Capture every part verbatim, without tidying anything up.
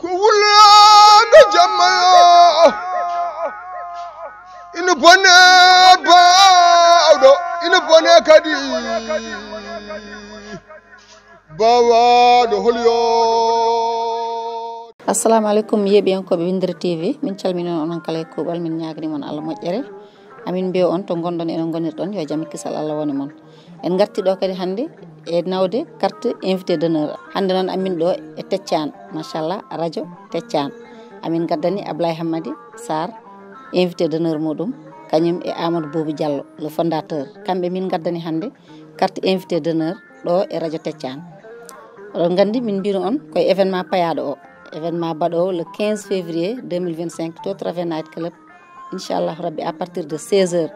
Ko wulande jamma yo. Ina bone baawɗo, ina bone kadi baawaaɗo hol yo. Assalamu aleykum, yeeɓiyankooɓe Winndere T V. Min calmini on onon kala e kuuɓal, min ñaagani mon Allah moƴƴere. Amin mbiya on to ngonɗon, eno ngonirɗon, yo jam e kisal Allah wone mon. En ngarti ɗo kadi hannde e nawde carte invité d'honneur. Hannde noon amin ɗo e Teccaan, machallah, radio Teccaan. Amin ngaddani Ablaye Hammadi Sarr invité d'honneur muɗum, kañum e Amadou Boubou Diallo, le fondateur. Kamɓe min ngaddani hannde carte invité d'honneur ɗo e radio Teccaan. Oɗon nganndi min mbino on koye événement payaaɗo o, événement baɗoowo le quinze février deux mille vingt-cinq to Travel Night Club. Inchallahu Rabbi, à partir de seize heures,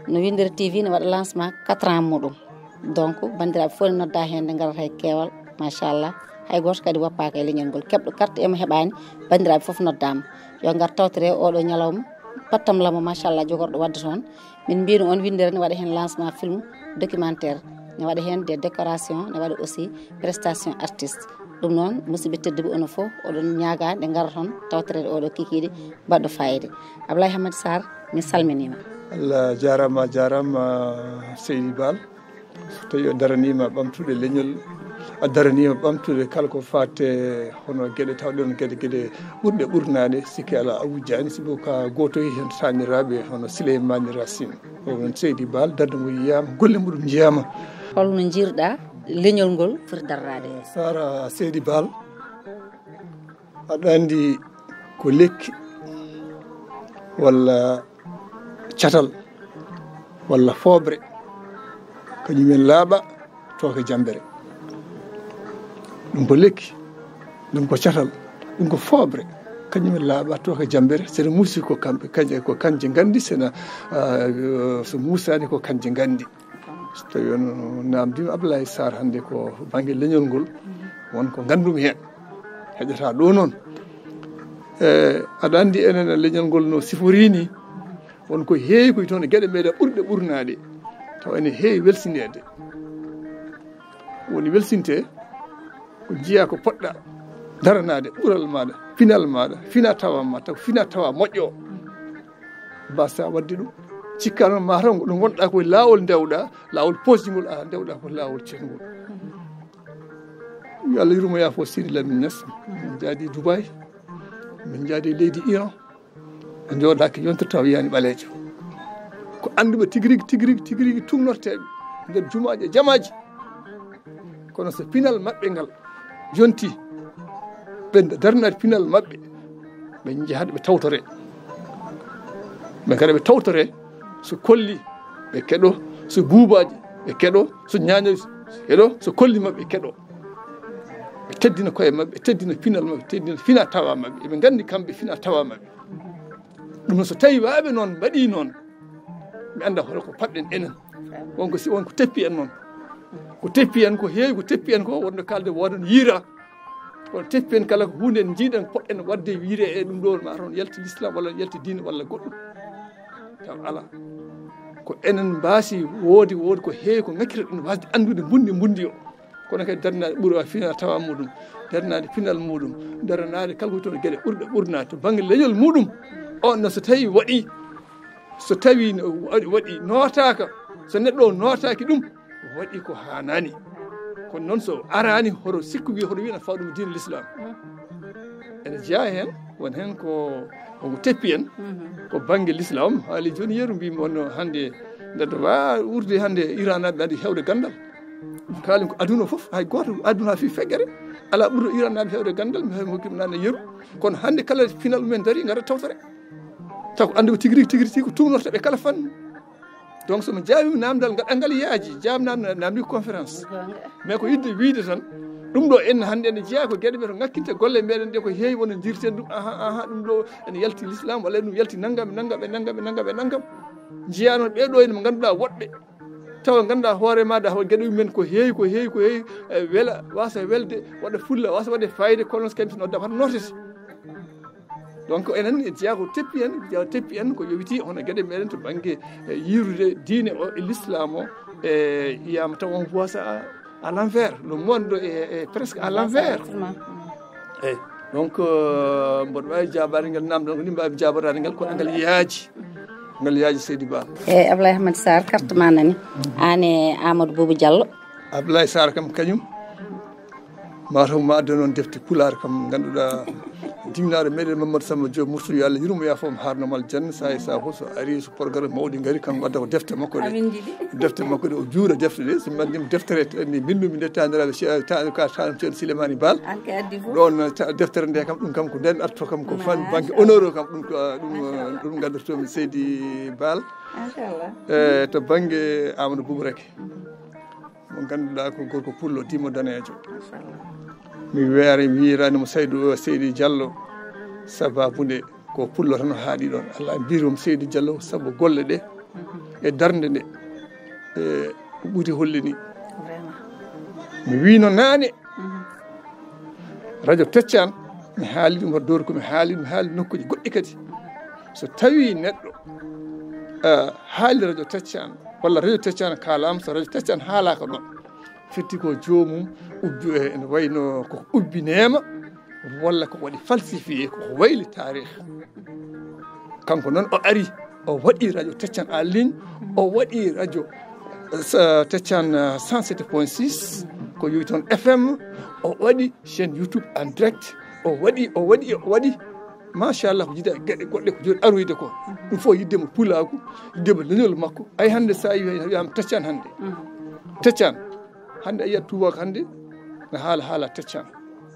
no Winndere T V ne waɗa lancement quatre ans muɗum. Donc, banndiraaɓe fof ne nodda heen, nde ngarata e keewal, machallah. Hay gooto kadi woppaaka e leñol ngol. Keɓɗo carte e mo heɓaani, banndiraaɓe fof noddaama. Yo ngar tawtore oɗo ñalawma, pattam lamo, machallah, jogorɗo waɗde toon. Min mbino on winndere ne waɗa heen lancement film documentaire, ne waɗa heen des décorations, ne waɗa aussi prestation artiste. Ɗum noon, musidɓe tedduɓe, onon fof oɗon ñaagaa nde ngara toon tawtoreede oɗo kikiiɗe baɗɗo fayida. Ablaye Hammadi Sarr, mi salminiima. Allah jaaraama, jaaraama, Seydi Baal. So tawi a daraniima ɓamtude leñol, a daraniima ɓamtude kala ko faate hono geɗe tawɗe on geɗe, geɗe ɓurɗe ɓurnaade, sikke alaa a wujjaani, sibu ka gooto e heen taaniraaɓe hono Sileymaani Racine. O won Seydi Baal, darde mum yiyaama, golle muɗum njiyaama. Holno njiirɗa leñol ngol foti darraade? Sara Seydi Baal, aɗa anndi ko lekki walla catal walla fooɓre, kañum en laaɓa tooke jammbere. Ɗum ko lekki, ɗum ko catal, ɗum ko fooɓre, kañum en laaɓa tooke jammbere. Sene muusi ko kamɓe, kañje, ko kañje nganndi, sene, ah, so muusaani ko kañje nganndi. So tawi on naamndiima Ablaye Sarr hannde ko bannge leñol ngol, won ko nganndumi heen. Heƴata ɗo noon. E, aɗa anndi enen e leñol ngol no siforii ni, won ko heewi ko toon e geɗe meɗen ɓurɗe ɓurnaade, taw ene heewi welsineede. Woni welsinte ko njiya ko poɗɗa daranaade ɓural maaɗa, pinal maaɗa, fina tawa ma, taw fina tawa moƴƴo. Mbasa waɗde ɗum. Cikka noon ma taw ɗo ngonɗa koye laawol ndewɗa, laawol posdi ngol, a ndewɗa ko laawol ceerngol. Yo Allah yurmo yaafo Sidi Lamine Niass. Min njaadi Dubai, min njaadi leydi Iran. O jooɗaaki yonta taw yiyaani ɓaleejo. Ko annduɓe tigi rigi, tigi rigi, tigi rigi tumnorteeɓe nder jumaaji e jamaaji. Kono so pinal maɓɓe ngal yonti, ɓe darnaade pinal maɓɓe, ɓe njahat ɓe tawtore. Ɓe ngara ɓe tawtore, so kolli ɓe keɗo, so buubaaji ɓe keɗo, so ñaañooji ɓe keɗo, so kolli maɓɓe ɓe keɗo. Ɓe teddina koye maɓɓe, ɓe teddina pinal maɓɓe, ɓe teddina fina tawa maɓɓe. Eɓe nganndi kamɓe fina tawa maɓɓe. Ɗum noon, so tawi waaɓe noon mbaɗii noon, mi annda hoto ko paɗɗen enen. Won ko si, won ko teppi en noon. Ko teppi en ko heewi, ko teppi en ko wonno kaalde woodan yiira. Kono teppi en kala ko huunde en njiiɗen poɗɗen waɗde wiire e ɗum ɗo ma toon yalti l'islam walla yalti diine walla goɗɗum. Taw alaa. Ko enen mbaasi woodi, woodi ko heewi ko ngakkitoɗen waasde anndude mbundi, mbundi o. Kono kadi darnaade ɓuri o fina tawa muɗum, darnaade pinal muɗum, darnaade kala ko toon geɗe ɓurɗe ɓurnaade to bannge leñol muɗum. On no so tawi waɗi, so tawi no waɗi, waɗi nootaaka, so neɗɗo o nootaaki ɗum, waɗi ko haanaani. Kono noon so araani, hoto sikku wiya, hoto wiya na fawa ɗum diine l'islam. Ene jeyaa heen, won heen ko, ko teppi en, ko bannge l'islam. Haali jooni yeru mbimi on hannde, nde to wa urde hannde Iran naɓe adi heewde ganndal. Ɗum kaalen ko aduna fof, hay gooto aduna fii feggere, alaa ɓurɗo Iran naɓe heewde ganndal, mi heewi mo kim naan e yeru. Kono hannde kala pinal ɗumen dari, ngara tawtore. Taw ko anndu ko tigi rigi, tigi rigi, ko tuunorta ɓe kala fannu. Donc, so mi jaabima namdal ngal, ngal yaaji, jaabnam na-, namdi conférence. Mais ko yidde wiide tan, ɗum ɗo en hannde ene jeyaa ko geɗe men to ngakkinte golle meɗen ɗe ko heewi wona jirten ɗum, aha, aha, ɗum ɗo ene yalti l'islam, walla ɗum yalti nanngam, nanngam, e nanngam, e nanngam, e nanngam. Njiyaa noon ɓee ɗo ene mo ngannduɗaa woɗɓe. Tawa ngannduɗaa hoore maaɗa, hoore geɗe men ko heewi, ko heewi, ko heewi, e wela, wasa welde, waɗa fulla, wasa waɗde fayida, kono so kamɓe so nodda, hata nootete. Donc, enen, e jeyaa ko teppi en, jeyaa teppi en, ko yowiti hono geɗe meɗen to bannge, e, yiirude diine o, e l'islam o, e, yiyaama taw on voit ça à, à l'envers. Le monde est, est presque à l'envers. Exactement. Eyi. Donc, euh, mboɗo waawi jaabaade ngal naamndal, ko ni mbaawi jaaboraade ngal, kono ngal yaaji. Ngal yaaji, Seydi Ba. E Ablaye Ahmed Sarr, carte ma nani. Aan e Amadou Boubou Diallo. Ablaye Sarr kam kañum, mataw ma addan on defte pulaar kam, ngannduɗaa, jibinaaɗo meɗen Mamadou Samba Diop Murtuɗo, yo Allah yurmo, yaafo mo, haarno mo aljanna, sa e sa fof so ari, so programme mawɗi ngari, kanko adda ko defte makko ɗe. Amin jiɗi. Defte makko ɗe, o juura defte ɗe, so mbaɗi ɗum deftere ni, mbinndumi nde, taaniraaɓe, ce-, ta-, ka, taaniraaɓe Ceerno Souleymane Baal. An kay addi fof. Ɗon, ta-, deftere nde kam, ɗum kam ko nden arto kam, ko fan bannge honneur o kam, ɗum ko, ɗum, ɗum nganndirtoomi Seydi Baal. Machallah. E, to bannge Amadou Boubou Raky. Mo ngannduɗaa ko gorko pullo, dimo daneejo. Machallah. Mi weere, mi wiiraani mo Saydu o, Seydi Diallo, sababu nde ko pullo tan o haaɗi ɗon. Allah mbiyii mo Seydi Diallo sabu golle ɗe e darnde nde, e ko ɓuri hollini. Vraiment. Mi wiino naane, radio Teccan, mi haali ɗum, wadde ko mi haali, mi haali nokkuuji goɗɗi kadi. So tawi neɗɗo, eh, haali radio Teccan, walla radio Teccan kaalaama, so radio Teccan haalaaka ɗon, firti ko joomum ubbi, eh, ene wayno ko ubbineema, walla ko waɗi falsifié, ko wayli taarih. Kanko noon o ari, o waɗi radio Teccan en ligne, o waɗi radio, eh, sa-, Teccan, eh, cent sept point six, ko yowi toon F M, o waɗi chaîne YouTube en direct, o waɗi, o waɗi, o waɗi. Machallah, ko jiɗa geɗe goɗɗe ko joni aroyde ko. Ɗum fof yidde mo pulaagu, yidde mo leñol makko. Ay hannde sa yi-, wiyama Teccan hannde. Teccan. Hannde a yiyat tubaako hannde, na haala, haala Teccan.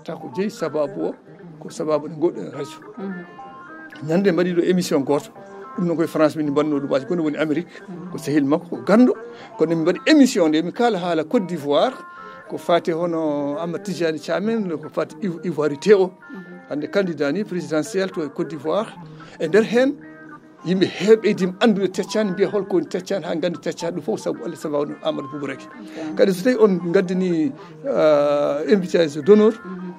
Taw ko jeyi sababu o, ko sababu ɗe goɗɗo e radio. Ñande mbaɗi ɗo émission gooto, ɗum noon koye France min mbanno ɗum, aji kono woni Amérique, ko sehil makko, ko ganndo. Kono min mbaɗi émission nde, min kaala haala Côte d'Ivoire, ko fati hono Amadou Tidiane Thiam en, ko fati Iv-, Ivoirité o. Hannde candidat ni présidentiel to e Côte d'Ivoire. E nder heen, yimɓe heewɓe ɓeydi anndude Teccan, mbiya hol ko woni Teccan, haa nganndi Teccan, ɗum fof sabu Allah, sabu Amadou Boubou Raky. Kadi so tawi on ngaddani, ah, invité d'honneur,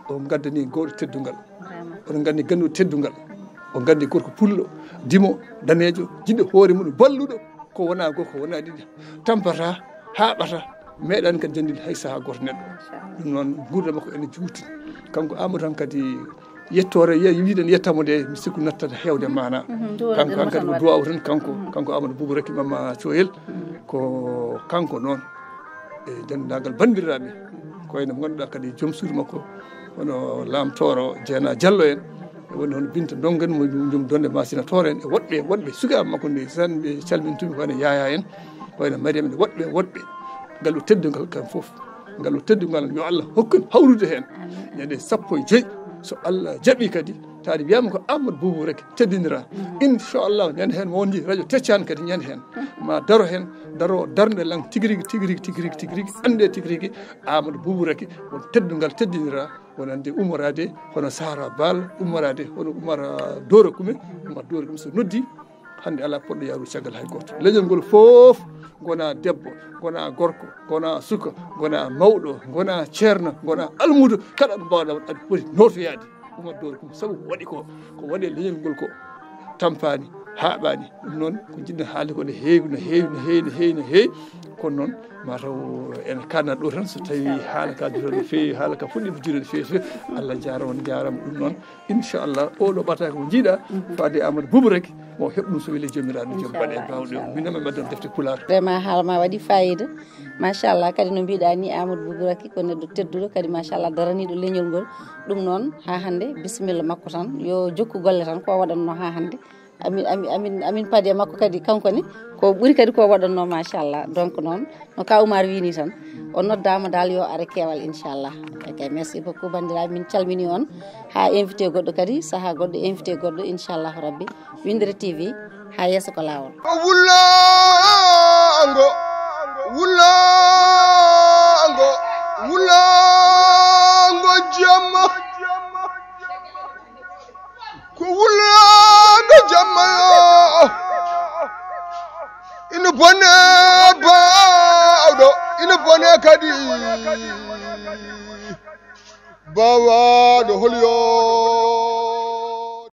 on ngaddani gooto teddungal. Vraiment. On nganndi ganndo teddungal. On nganndi gorko pullo, dimo, daneejo, jiɗɗo hoore mum, balluɗo, ko wona goo, ko wona ɗiɗi, tampata, haaɓata, meeɗaani kadi janndinde hay sahaa gooto neɗɗo. Machallah. Ɗum noon, nguurndam makko ene juuti. Kanko Amadou tan kadi yettoore, ye-, wiɗen yettamo nde, mi sikku nattat heewde maana. Mhm, duwaaw kanko, ɗen tan kadi mo tan duwaaw tan kanko, mhm, kanko Amadou Boubou Raky Mama Coyel, mhm, ko kanko noon. E denndaangal banndiraaɓe, ko wayno mo ngannduɗaa kadi joom suudu makko, hono Lam Tooro Jeena Jallo en, e woni hono Binta Ndongo en, mo joom donde Masina Tooro en, e woɗɓe, woɗɓe sukaaɓe makko nde tan ɓe calmintumi, ko wayno Yaya en, ko wayno Mariam en, woɗɓe, woɗɓe. Ngal o teddungal kam fof, ngal o teddungal yo Allah hokku en hawrude heen. Amiin. Ñande sappo e joy, so Allah jaɓi kadi, taade wiyama ko Amadou Boubou Raky teddinira. Mhm. Inchallah, ñande heen mo wonji radio Teccan kadi ñande heen. Mhm. Ma daro heen, daro darnde lan tigi rigi, tigi rigi, tigi rigi, tigi rigi, annde tigi rigi, Amadou Boubou Raky, won teddungal teddinira, wonande ummoraade hono Sahara Baal, ummoraade hono Umar, ah, Doora Kume, Umar Doora Kume so noddi, hannde alaa poɗɗo yaarude caggal hay gooto. Leñol ngol fof, ngona debbo, ngona gorko, ngona suka, ngona mawɗo, ngona ceerno, ngona almuudo, kala ɗo mbaawɗa waɗ-, aɗa foti nootoyaade. Umar Doora Kume, sabu ko waɗi ko, ko waɗi e leñol ngol ko tampaani, haaɓaani. Ɗum noon, ko jiɗɗen haalde ko ne heewi, no heewi, no heewi, no heewi, no heewi. Kono noon, mataw en kaanat ɗo tan, so tawi haala ka juurat no feewi, haala ka fuɗɗiima juurat no feewi, feewi. Allah jaaraama, on jaaraama. Ɗum noon, inchallah, oɗo ɓataake mo njiiɗa, mhm, faade Amadou Boubou Raky, mo heɓ ɗum so weli Joomiraaɗo, joom baɗe inchallah, bawɗe. Inchallah. Min noon mi addan defte pulaar. Vraiment, haala ma waɗi fayida. Machallah, kadi no mbiɗa ni, Amadou Boubou Raky ko neɗɗo tedduɗo, kadi machallah daraniɗo leñol ngol. Ɗum noon, haa hannde, bisimilla makko tan, yo jokku golle tan, ko waɗanno haa hannde. Amin, amin, amin, amin paadi e makko kadi, kanko ne, ko ɓuri kadi ko waɗanno, machallah. Donc noon, no ka Oumar wini tan, o noddaama dal yo are keewal, inchallah. Ok, merci beaucoup, banndiraaɓe, min calmini on. Haa invité goɗɗo kadi, sahaa goɗɗo, invité goɗɗo, inchallah rabbi. Winndere T V, haa yeeso ko laawol. Wulaango, wulaango, wulaango jamma. Ko wulaango jamma yo. Ina bone baawɗo, ina bone kadi. Baawaaɗo hol yo.